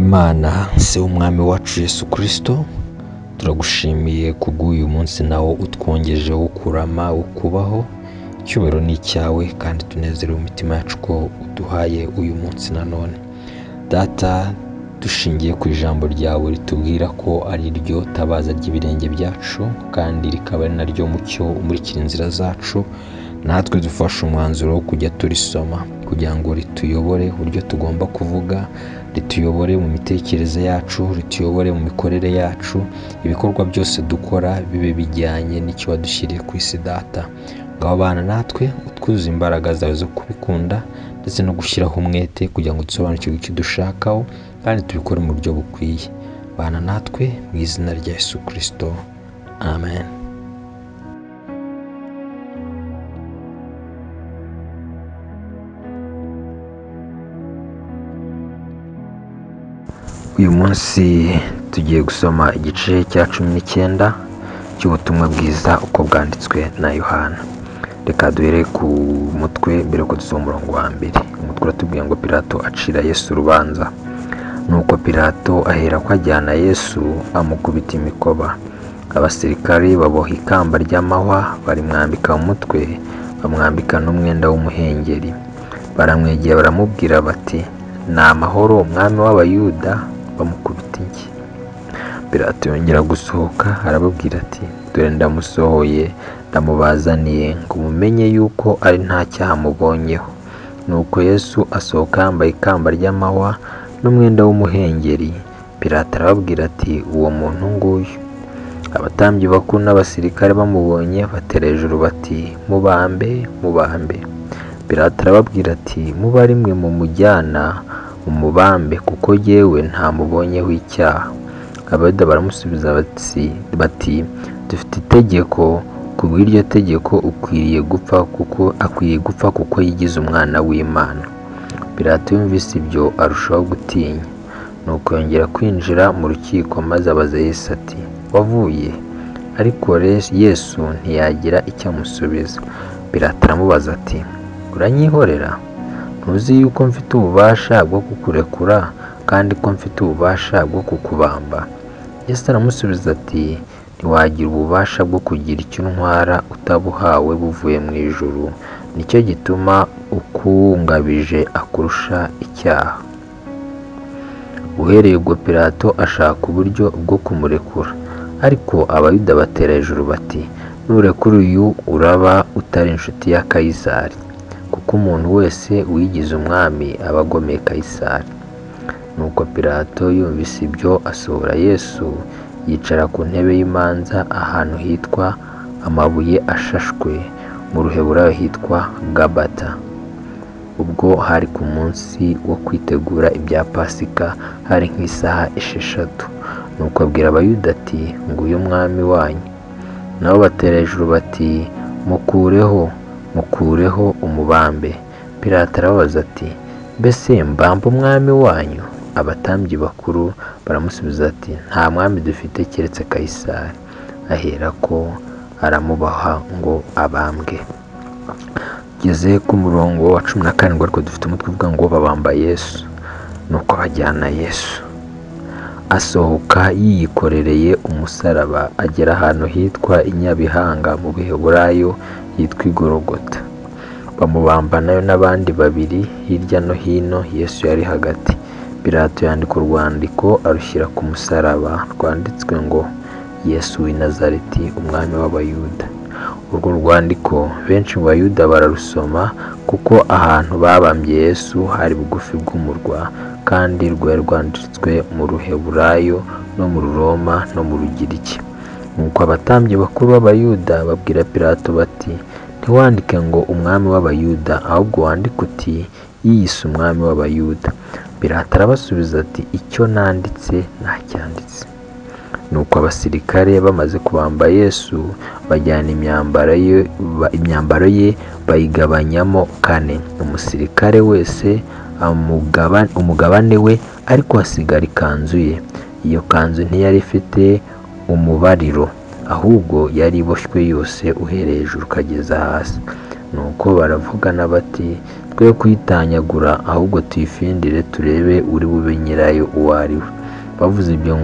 Imana se w'umwami wacu Yesu Kristo, turagushimiye kubw'uyu munsi nawo utwongejeho kurama wo kubaho. Icyubahiro ni icyawe kandi tunezerewe imitima yacu ko uduhaye uyu munsi nanone. Data, dushingiye ku ijambo ryawe ritubwira ko ari ryo tabaza ry'ibirenge byacu kandi rikaba ari naryo mucyo umurikira inzira zacu, natwe dufashe umwanzuro wo kujya turisoma kugira ngo rituyobore uburyo tugomba kuvuga, rituyobore mu mitekerereze yacu, rituyobore mu mikorere yacu, ibikorwa byose dukora bibe bijyanye n'icyo wadushyiriye ku isi. Data, ngaho bana natwe utwuzuze imbaraga zawe zo kubikunda ndetse no gushyiraho umwete kugira ngo dusobanukirwe icyo dushakaho kandi tubikore mu buryo bukwiye. Bana natwe mu izina rya Yesu Kristo, amen. Uyu munsi tugiye gusoma igice cya 19 cy'ubutumwa bwiza uko bwanditswe na Yohana. Reka duhere ku mutwe mbere yuko dusoma umurongo wa mbere. Umutwe uratubwira ngo Pilato acira Yesu urubanza. Nuko Pilato ahera ko ajyana Yesu amukubita imikoba. Abasirikari baboha ikamba ry'amahwa barimwambika mu mutwe, bamwambika n'umwenda w'umuhengeri. Baramwegera baramubwira bati: "Ni amahoro umwami w'Abayuda?" Bamukubita inshyi. Pilato yongera gusohoka arababwira ati: "Dore ndamusohoye, ndamubazaniye ngo mumenye yuko ari nta cyaha mubonyeho." Nuko Yesu asohoka yambaye ikamba ry'amahwa n'umwenda w'umuhengeri. Pilato arababwira ati: "Uwo muntu nguyu." Abatambyi bakuru n'abasirikare bamubonye batera hejuru bati: "Mubambe, mubambe." Pilato arababwira ati: "Mube ari mwe mumujyana mumubambe, kuko jyewe ntamubonyeho icyaha." Abayuda baramusubiza bati: "Dufite itegeko, kubw'iryo tegeko ukwiriye gupfa kuko akwiye gupfa kuko yigize umwana w'Imana." Pilato yumvise ibyo arushaho gutinya. Nuko yongera kwinjira mu rukiko maze abaza Yesu ati: "Wavuye?" Ariko Yesu ntiyagira icyo amusubiza. Pilato aramubaza ati: "Uranyihorera? Ntuzi yuko mfite ububasha bwo kukurekura kandi ko mfite ububasha bwo kukubamba?" Yesu aramusubiza ati: "Ntiwagira ububasha bwo kugira icyo untwara utabuhawe buvuye mu ijuru, nicyo gituma ukungabije akurusha icyaha." Uhereye ubwo Pilato ashaka uburyo bwo kumurekura, ariko Abayuda batera hejuru bati: "Nurekura uyu uraba utari inshuti ya Kayisari, kuko umuntu wese wigize umwami aba agomeye Kayisari." Nuko Pilato yumvise ibyo asohora Yesu, yicara ku ntebe y'imanza ahantu hitwa amabuye ashashwe, mu Ruheburayo hitwa Gabata. Ubwo hari ku munsi wo kwitegura ibya Pasika, hari nk'isaha 6. Nuko abwira Abayuda ati: "Nguyu umwami wanyu." Nabo batera hejuru bati: "Mukureho, mukureho umubambe." Pilato arababaza ati: "Mbese mbambe umwami wanyu?" Abatambyi bakuru baramusubiza ati: "Nta mwami dufite keretse Kayisari." Aherako aramubaha ngo abambwe. Tugeze ku murongo wa 17, ariko dufite umutwe uvuga ngo babamba Yesu. Nuko bajyana Yesu, asohoka yiyikorereye umusaraba, agera ahantu hitwa i Nyabihanga mu Biheburayo hitwa i Gologota. Bamubambanayo n'abandi babiri hirya no hino, Yesu yari hagati. Pilato yandika urwandiko arushyira ku musaraba, rwanditswe ngo: "Yesu w'i Nazareti, umwami w'Abayuda." Urwo rwandiko benshi mu Bayuda bararusoma, kuko ahantu babambye Yesu hari bugufi bw'umurwa, kandi rwari rwanditswe mu Ruheburayo no mu Ruroma no mu Rugiriki. Nuko abatambyi bakuru b'Abayuda babwira Pilato bati: "Ntiwandike ngo umwami w'Abayuda, ahubwo wandike uti yiyise umwami w'Abayuda." Pilato arabasubiza ati: "Icyo nanditse nacyanditse." Nuko abasirikare bamaze kubamba Yesu, bajyana imyambaro ye bayigabanyamo kane, umusirikare wese umugabane we, ariko hasigara ikanzu ye. Iyo kanzu ntiyari ifite umubariro, ahubwo yari iboshywe yose uhereye hejuru ukageza hasi. Nuko baravugana bati: Twe kuyitanyagura, ahubwo tuyifindire turebe uri bube nyirayo uwo ari we. Bavuze ibyo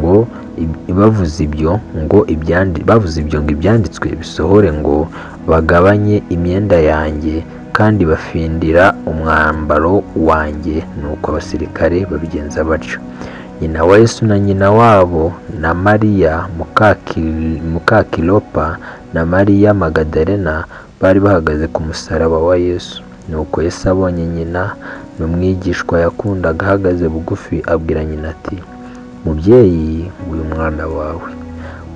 ngo ibyanditswe bisohore ngo bagabanye imyenda yanjye kandi bafindira umwambaro wanjye. Nuko abasirikare babigenza batyo. Nyina wa Yesu na nyina wabo na Mariya mukakilopa na Mariya Magadalena bari bahagaze ku musaraba wa Yesu. Nuko Yesu abonye nyina n'umwigishwa yakundaga ahagaze bugufi, abwira nyina ati: Mubyeyi, nguyu mwana wawe.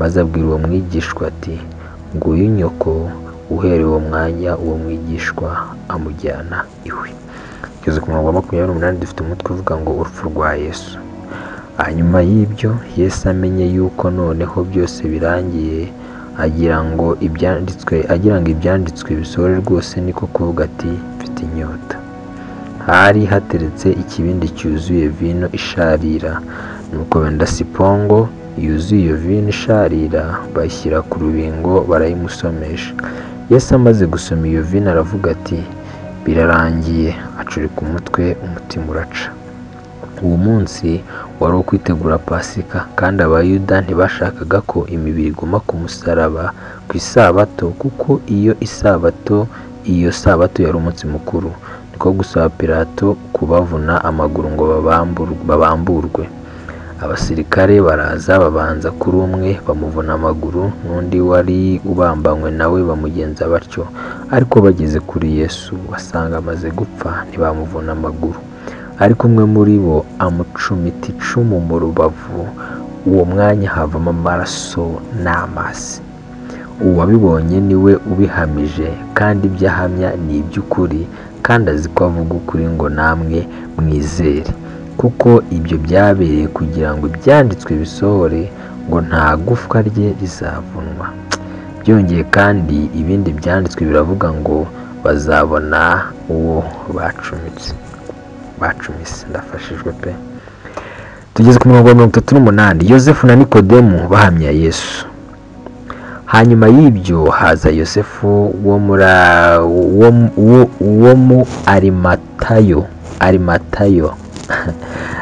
Maze abwira uwo mwigishwa ati: Nguyu nyoko. Uhereye uwo mwanya uwo mwigishwa amujyana iwe. Tugeze ku murongo wa 28, dufite umutwe uvuga ngo urupfu rwa Yesu. Hanyuma y'ibyo Yesu amenye yuko noneho byose birangiye, agira ngo ibyanditswe bisohore rwose, niko kuvuga ati: Mfite inyota. Hari hateretse ikibindi cyuzuye vino isharira. Nuko benda sipongo yuzuye iyo vino isharira, bayishyira ku rubingo barayimusomesha. Yesu amaze gusoma iyo vino aravuga ati: Birarangiye. Acurika umutwe, umutima uraca. Uwo munsi wari uwo kwitegura Pasika, kandi Abayuda ntibashakaga ko imibiri iguma ku musaraba ku isabato, kuko iyo sabato yari umunsi mukuru. Niko gusaba Pilato kubavuna amaguru ngo babamburwe. Abasirikare baraza babanza kuri umwe bamuvuna amaguru, n'undi wari ubambanywe nawe bamugenza batyo. Ariko bageze kuri Yesu basanga amaze gupfa, ntibamuvuna amaguru. Ariko umwe muri bo amucumita icumu mu rubavu, uwo mwanya havamo amaraso n'amazi. Uwabibonye niwe ubihamije, kandi ibyo ahamya ni iby'ukuri, kandi azi ko avuga ukuri ngo namwe mwizere. Kuko ibyo byabereye kugira ngo ibyanditswe bisohore ngo nta gufwa rye rizavunwa. Byongeye kandi ibindi byanditswe biravuga ngo bazabona uwo bacumise. Ndafashijwe pe. Tugeze ku murongo wa 38, Yosefu na Nikodemu bahamya Yesu. Hanyuma y'ibyo haza Yosefu wo mu Arimatayo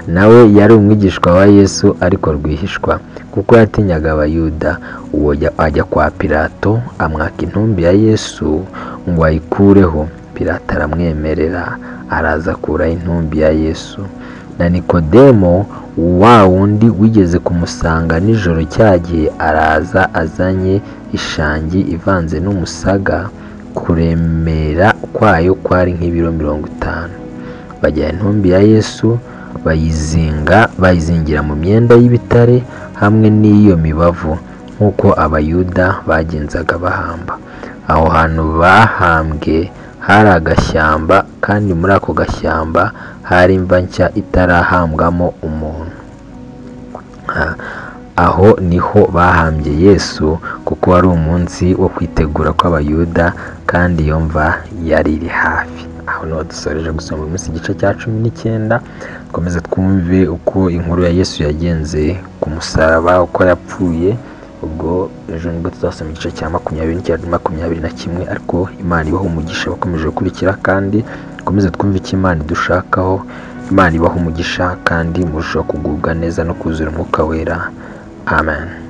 nawe yari umwigishwa wa Yesu ariko rwihishwa, kuko yatinyaga Abayuda. Uwo ajya kwa Pilato amwaka intumbi ya Yesu ngo ayikureho. Pilato aramwemerera, araza akuraho intumbi ya Yesu. Na Nikodemo wa wundi wigeze kumusanga nijoro cyagihe, araza azanye ishangi ivanze n'umusaga, kuremera kwayo kwari nk'ibiro 50. Bajyana intumbi ya Yesu bayizingira mu myenda y'ibitare hamwe n'iyo mibavu, nk'uko Abayuda bagenzaga bahamba. Aho hantu bahambwe hari agashyamba, kandi muri ako gashyamba hari imva nshya itarahambwamo umuntu. Aho niho bahambye Yesu, kuko wari umunsi wo kwitegura kw'Abayuda, kandi iyo mva yari iri hafi. Aho niho dusoreje gusoma uyu munsi igice cya 19. Dukomeze twumve uko inkuru ya Yesu yagenze ku musaraba, uko yapfuye. Ubwo ejo nibwo tuzasoma igice cya 20 n'icya 21. Ariko Imana ibaha umugisha bakomeje gukurikira, kandi dukomeze twumve icyo Imana idushakaho. Imana ibaha umugisha kandi murushaho kugubwa neza no kuzura Umwuka Wera. Amen.